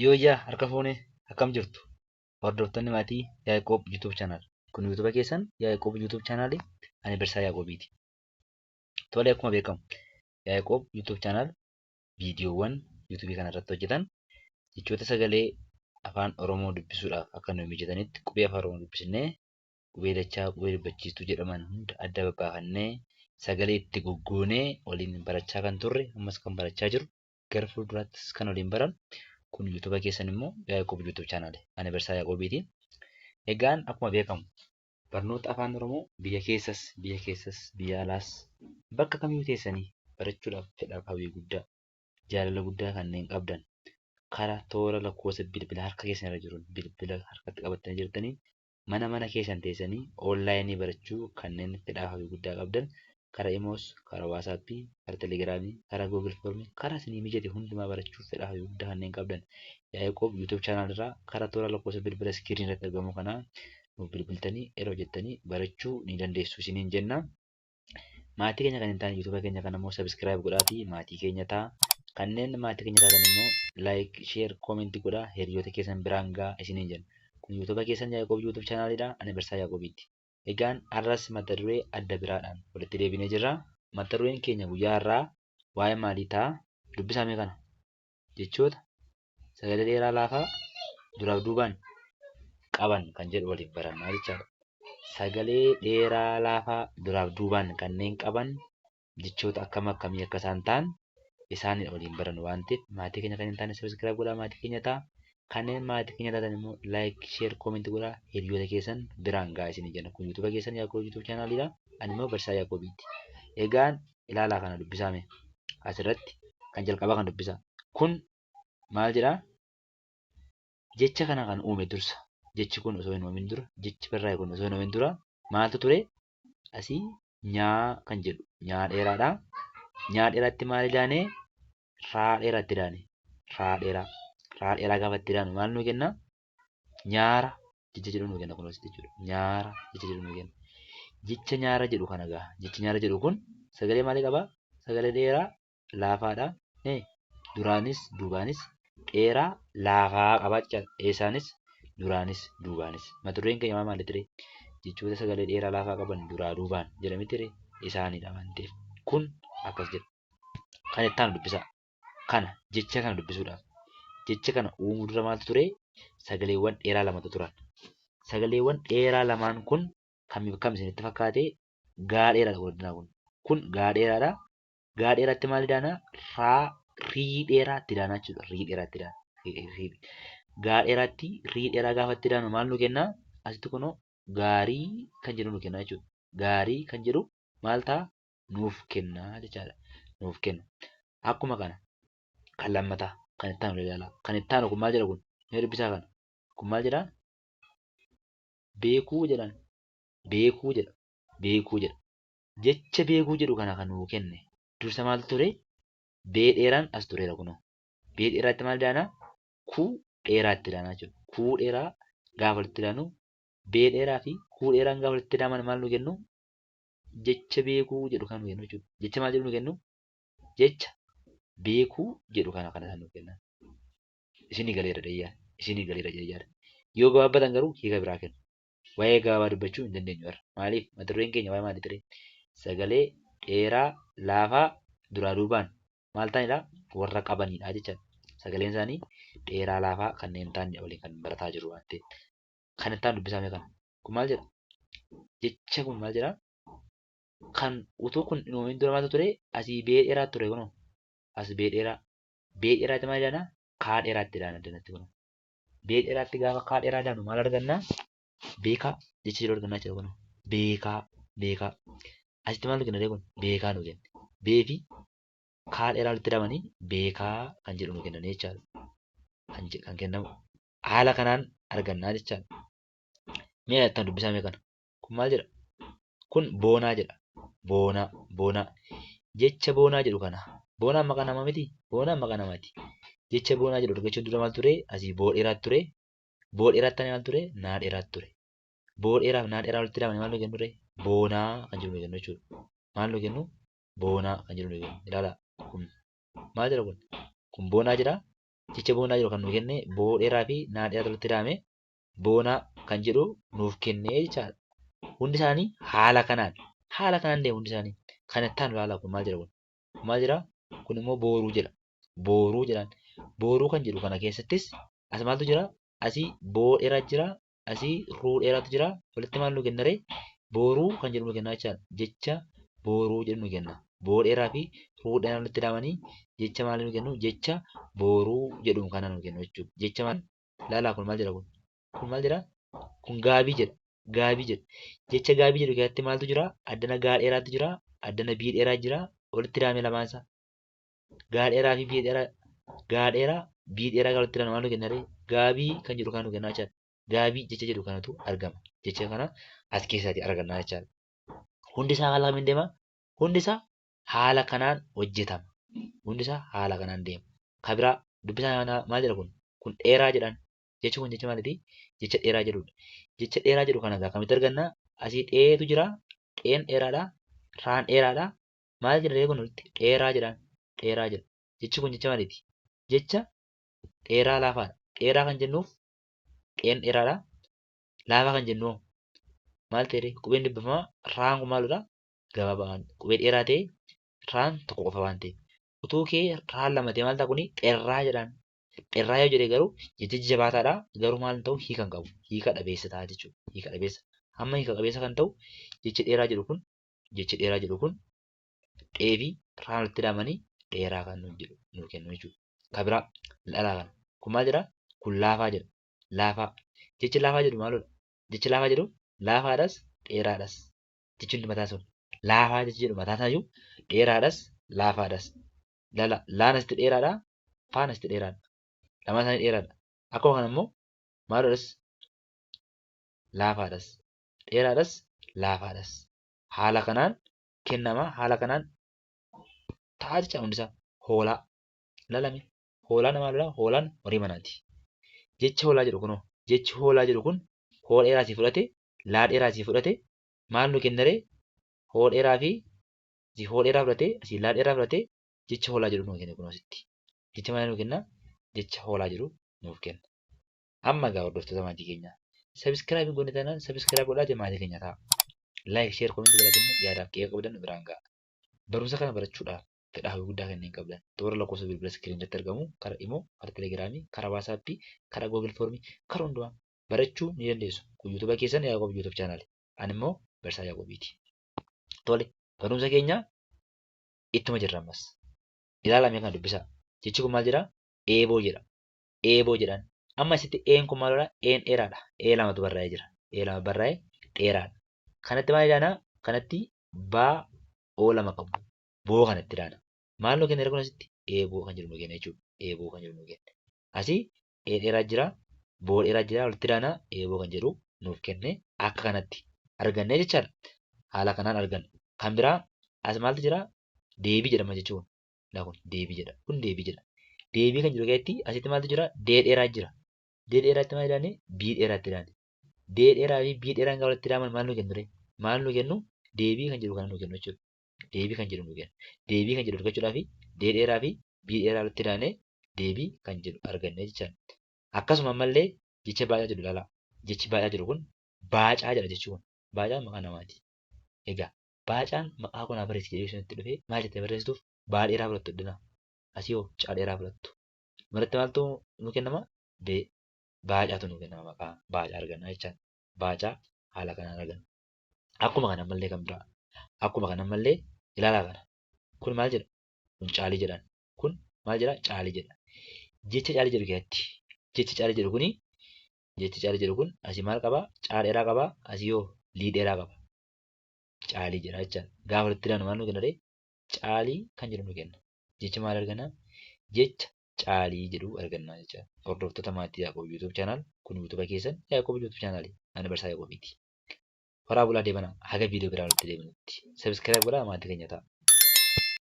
Yooyyaa harka fuune, akkam jirtu? Hordoftoonni maatii Yaaqoob YouTube channel. Kun YouTube keessan Yaaqoob YouTube channel, ani Barsiisaa Yaaqoobiiti. Tole, akkuma beekamu Yaaqoob YouTube channel viidiyoowwan YouTube kana irratti hojjetan jechoota sagalee afaan Oromoo dubbisuudhaaf akka nu mijatanitti qubee afaan Oromoo dubbisnee, qubee dachaa, qubee dubbachiistuu jedhaman hunda adda babbaafannee, sagalee itti goggoonee waliin barachaa kan turre, ammas kan barachaa jiru, gara fuulduraattis kan waliin baran kun YouTube keessan immoo Yaaqoob YouTube channel, ani Barsiisaa Yaaqoobiiti. Egaan akkuma beekamu barnoota afaan Oromoo biyya keessas biyya alaas bakka kamiyyuu teessanii barachuudhaaf fedhaaf hawwii guddaa, jaalala guddaa kanneen qabdan, karaa toora lakkoofsa bilbila harka keessan irra jiruun, bilbila harkatti qabattanii jirtanii, mana mana keessan teessanii onlaayinii barachuu kanneen fedhaaf hawwii guddaa qabdan, karaa Imoos, karaa Waasaappii, karaa Telegiraamii, karaa Google Formii, karaa isinii mijate hundumaa barachuuf fedhaaf hawwii guddaa kanneen qabdan, Yaaqoob YouTube channel irraa karaa toora lakkoofsa bilbila iskiriinii irratti argamu kanaa nuuf bilbiltanii yeroo jettanii barachuu ni dandeessu isiniin jenna. Maatii keenya kan hin taane YouTube keenya kana immoo subscribe godhaatii maatii keenya ta'a. Kanneen maatii keenya taatan immoo like, share, comment godhaa hiriyoota keessan biraan gahaa isiniin jenna. Kun YouTube keessan Yaaqoob YouTube channelidha. Ani Barsiisaa Yaaqoobiiti. Egaan har'as mata duree adda biraadhaan walitti deebinee jirra. Mata dureen keenya guyyaa har'aa waa'ee maalii ta'a? Dubbisaa mee kana. Jechoota sagalee dheeraa laafaa duraaf duubaan qaban kan jedhu waliin barannaa jechaadha. Sagalee dheeraa laafaa duraaf duubaan kanneen qaban jechoota akkam akkamii akka isaan ta'an isaanidha waliin barannu waan ta'eef, maatii keenya kan hin taane subscribe godhaa maatii keenya ta'a. Kanneen maatii keenya taatan immoo like, share, comment godhaa hiriyoota keessan biraan gahaa isinii jenna. Kun YouTube keessan Yaaqoob YouTube channelidha. Ani immoo Barsiisaa Yaaqoobiiti. Egaan ilaalaa kana, dubbisaa mee. Asirratti kan jalqabaa kan dubbisaa. Kun maal jedhaa? Jecha kana kan uume dursa. Jechi kun osoo hin uumin dura, jechi barraa'e kun osoo hin uumin dura maaltu ture? Asii nyaa kan jedhu nyaa dheeraadha. Nyaa dheeraatti maal idaane? Raa dheeraatti idaane. Raa dheeraa. Raa dheeraa gaafa itti idaanu maal nuu kenna? Nyaara jecha jedhu nuu kenna kun asitti jechuudha. Nyaara jecha jedhu nuu kenna. Jecha nyaara jedhu kana gaa. Jechi nyaara jedhu kun sagalee maalii qabaa? Sagalee dheeraa laafaadha. Duraanis duubaanis dheeraa laafaa qabaa jechaadha. Eessaanis? Duraanis duubaanis. Mata dureen keenya maal maali ture? Jechoota sagalee dheeraa laafaa qaban duraa duubaan jedhame ture, isaanidha waan ta'eef. Kun akkas jedha. Kan itti aanu dubbisaa. Kana jecha kana dubbisuudhaaf jecha kana uumuu dura maaltu ture? Sagaleewwan dheeraa lamatu turan. Sagaleewwan dheeraa lamaan kun kamiif kam isinitti fakkaate? Gaa dheeraadha guddinaa kun. Kun gaa dheeraadha. Gaa dheeraatti maal idaana? Raa rii dheeraatti idaanaa jechuudha. Rii dheeraatti idaana. Gaa dheeraatti rii dheeraa gaafa itti idaanu maal nu kenna? Asitti kunoo gaarii kan jedhu nu kenna jechuudha. Gaarii kan jedhu maal ta'a? Nuuf kenna jechaadha. Nuuf kenna. Akkuma kana kan lammataa kan itti aanu ilaala. Kan itti aanu kun maal jedha kun? Mee dubbisaa kana. Kun maal jedhaa? Beekuu jedhan. Beekuu jedha. Beekuu jedha. Jecha beekuu jedhu kana kan nuu kenne dursa maaltu ture? Bee dheeraan as tureera kunoo. Bee dheeraatti maal daanaa? Kuu dheeraatti daanaa jechuudha. Kuu dheeraa gaafa walitti daanu, bee dheeraa fi kuu dheeraan gaafa walitti daaman maal nu kennu? Jecha beekuu jedhu kan nu kennu jechuudha. Jecha maal jedhu nu kennu? Jecha beekuu jedhu kana kana nu kennan. Isinii galeera dayyaa. Isinii galeera jedhee. Yoo gabaabbatan garuu hiika biraa kennu. Waa'ee gabaabaa dubbachuu hin dandeenyu har'a. Maaliif? Mata dureen keenya waa'ee maalii ture? Sagalee dheeraa laafaa duraa duubaan maal ta'anidha? Warra qabanidha jechaadha. Sagaleen isaanii dheeraa laafaa kanneen ta'anidha waliin kan barataa jiru waan ta'eef. Kan itti aanu dubbisaa mee kana. Kun maal jedha? Jecha kun maal jedha? Kan utuu kun hin uumamin dura maaltu ture? Asii bee dheeraa ture kunoo. As bee dheeraa. Bee dheeraatti maal jedhana? Kaa dheeraatti jedhana addanatti kunoo. Bee dheeraatti gaafa kaa dheeraa daanu maal arganna? Beekaa jecha jedhu argannaa jechuudha kunoo. Beekaa, beekaa. Asitti maal nu kenna kun? Beekaa nu kenna. Bee fi kaa dheeraa walitti hidhamanii beekaa kan jedhu nu kennanii jechaadha. Kan kennamu haala kanaan argannaa jechaadha. Mee ittaan dubbisaa mee kana. Kun maal jedha? Kun boonaa jedha. Boonaa, boonaa. Jecha boonaa jedhu kana. Boonaan maqaa namaa miti? Boonaan maqaa namaati. Jecha boonaa jedhu argachuun dura maal ture? Asii boo dheeraatu ture. Boo dheeraatti maal ture? Naa dheeraatu ture. Boo dheeraaf naa dheeraa walitti hidhamanii maal nu kennu ture? Boonaa kan jedhu nu kennu jechuudha. Maal nu kennu? Boonaa kan jedhu nu kennu. Ilaalaa kun maal jedha kun? Kun boonaa jedha. Jecha boonaa jedhu kan nu kenne boo dheeraa fi naa dheeraa walitti hidhame boonaa kan jedhu nuuf kenne jechaadha. Hundi isaanii haala kanaan deemu hundi isaanii. Kan itti aanu ilaalaa kun maal jedha kun? Maal jedha? Kun immoo booruu jedha. Booruu jedhaan. Booruu kan jedhu kana keessattis as maaltu jira? Asii boo dheeraa jira. Asii ruu dheeraatu jira. Walitti maal nu kenna ree? Booruu kan jedhu nu kenna jechaadha. Jecha booruu jedhu nu kenna. Boo dheeraa fi ruu dheeraa walitti hidhamanii jecha maal nu kennu? Jecha booruu jedhu kana nu kennu jechuudha. Jecha maal? Ilaalaa kun maal jedha kun? Kun maal jedha? Kun gaabii jedha. Gaabii jedha. Jecha gaabii jedhu keessatti maaltu jira? Addana gaa dheeraatu jira. Addana bii dheeraa jira. Walitti hidhamee lamaan isaa. Gaa dheeraa fi bii dheeraa. Gaa dheeraa bii dheeraa walitti hidhame maal nu kenna ree? Gaabii kan jedhu kana nu kenna jechaadha. Gaabii jecha jedhu kanatu argama. Jecha kana as keessaati arganna jechaadha. Hundi isaa haala kamiin deema? Hundi isaa haala kanaan hojjetama. Hundi isaa haala kanaan deema. Kan biraa dubbisaa maal jedha kun? Kun dheeraa jedhaan. Jechi kun jecha maaliiti? Jecha dheeraa jedhudha. Jecha dheeraa jedhu kana egaa akkamitti arganna? Asii dheetu jira. Dheen dheeraadha. Raan dheeraadha. Maal jedha kun walitti? Dheeraa jedhaan. Dheeraa jedha. Jechi kun jecha maaliiti? Jecha dheeraa laafaadha. Dheeraa kan jennuuf dheen dheeraadha. Laafaa kan jennu maal ta'e? Qubeen dubbifamaa raan kun maalidha? Gabaabaa qubee dheeraa ta'e raan tokko qofa waan ta'eef. Utuu kee raan lama ta'e maal ta'a kuni? Dherraa jedhaan. Dherraa yoo jedhe garuu jecha jabaataadha. Garuu maal ta'u hiika hin qabu. Hiika dhabeessa ta'a jechuudha. Hiika dhabeessa. Hamma hiika qabeessa kan ta'u jechi dheeraa jedhu kun jechi dheeraa jedhu kun dhee fi raan walitti hidhamanii dheeraa kan nuuf jedhu nuuf kennu jechuudha. Kan biraa dhalaa kana. Kun maal jedhaa? Kun laafaa jedha. Laafaa. Jechi laafaa jedhu maalidha? Jechi laafaa jedhu laafaadhas dheeraadhas. Jechi hundi mataa sun. Laafaa jechi jedhu mataa isaayyuu dheeraadhas laafaadhas. Lala laan asitti dheeraadha. Faan asitti dheeraadha. Lamaan isaanii dheeraadha. Akkuma kana immoo maalidhas? Laafaadhas. Dheeraadhas laafaadhas. Haala kanaan kennama. Haala kanaan ta'a jecha hundi isaa. Hoolaa. Lalame. Hoolaan maalidha? Hoolaan horii manaati. Jechi hoolaa jedhu kunoo. Jechi hoolaa jedhu kun hoo dheeraa asii fudhate, laa dheeraa asii fudhate, maal nu kennaree? Hoo dheeraa fi asii hoo dheeraa fudhate, asii laa dheeraa fudhate, jecha hoolaa jedhu nuuf kenne kunoo asitti. Jecha maal nuuf kenna? Jecha hoolaa jedhu nuuf kenna. Amma egaa hordoftoota maatii keenyaa. Subscribe hin goone taanaan subscribe godhaatii maatii keenya ta'a. Like, share, comment godhaatii immoo yaadaaf qeeqa qabdan nu biraan ga'a. Barumsa kana barachuudhaaf fedhaa hawwii guddaa kanneen qabdan toora lakkoofsa bilbila screen irratti argamu karaa imo, karaa telegiraamii, karaa waasaappii, karaa Google foormii, karaa hundumaa barachuu ni dandeessu. Kun yuutuuba keessan Yaaqoob YouTube channel. Ani immoo Barsaa Yaaqoobiiti. Tole barumsa keenya ittuma jirra ammas. Ilaalaa mee kana dubbisaa. Jechi kun maal jedhaa? Eeboo jedha. Eeboo jedhaan. Amma asitti een kun maalidha? Een dheeraadha. Ee lamatu barraa'ee jira. Ee lama barraa'ee dheeraadha. Kanatti maal ilaana? Kanatti baa oo lama qabu. Boo kanatti ilaana. Maal nu kenna kun asitti? Eeboo kan jedhu nu kenna jechuudha. Eeboo kan jedhu nu kenna. Asii ee dheeraa jira, boo dheeraa jira walitti ilaana eeboo kan jedhu nuuf kenne akka kanatti arganne jechaadha. Haala kanaan arganna. Kan biraa as maaltu jira? Deebii jedhama jechuun. Laa kun deebii jedha. Kun deebii jedha. Deebii kan jedhu keessatti asitti maaltu jira? Dee dheeraa jira. Dee dheeraatti maal ilaanne? Bii dheeraatti ilaanne. Dee dheeraa fi bii dheeraan gaafa walitti ilaaman maal nu kennu ree? Maal nu kennu? Deebii kan jedhu kana nu kennu jechuudha. Deebii kan jedhu nu kennu. Deebii kan jedhu argachuudhaaf dee dheeraa fi bii dheeraa walitti ilaanee deebii kan jedhu arganne jechaadha. Akkasuma ammallee jecha baacaa jedhu ilaalaa. Jechi baacaa jedhu kun baacaa jedha jechi kun. Baacaan maqaa namaati. Egaa baacaan maqaa kun haa barreessi jedhee isinitti dhufee maal jettee barreessituuf baa dheeraa fudhattu iddina. Asii hoo caa dheeraa fudhattu. Dhumarratti maaltu nu kennama? Bee baacaatu nu kennama maqaa baacaa arganna jechaadha. Baacaa haala kanaan arganna. Akkuma kana ammallee kan biraa. Akkuma kana ammallee ilaalaa kana. Kun maal jedha? Kun caalii jedhaan. Kun maal jedha? Caalii jedha. Jecha caalii jedhu keessatti jechi caalii jedhu kuni jechi caalii jedhu kun asii maal qabaa? Caa dheeraa qabaa. Asii hoo lii dheeraa qaba. Caalii jedha jechaadha. Gaafa walitti ilaanu maal nu kenna ree? Caalii kan jedhu nu kenna. Jecha maal arganna? Jecha caalii jedhu arganna jechaadha. Hordoftoota maatii Yaaqoob YouTube channel kun YouTube keessan Yaaqoob YouTube channel ani Barsaa Yaaqoobiiti. Horaa bulaa deebanaa haga viidiyoo biraa walitti deebinutti. Subscribe godhaa maatii keenya ta'a.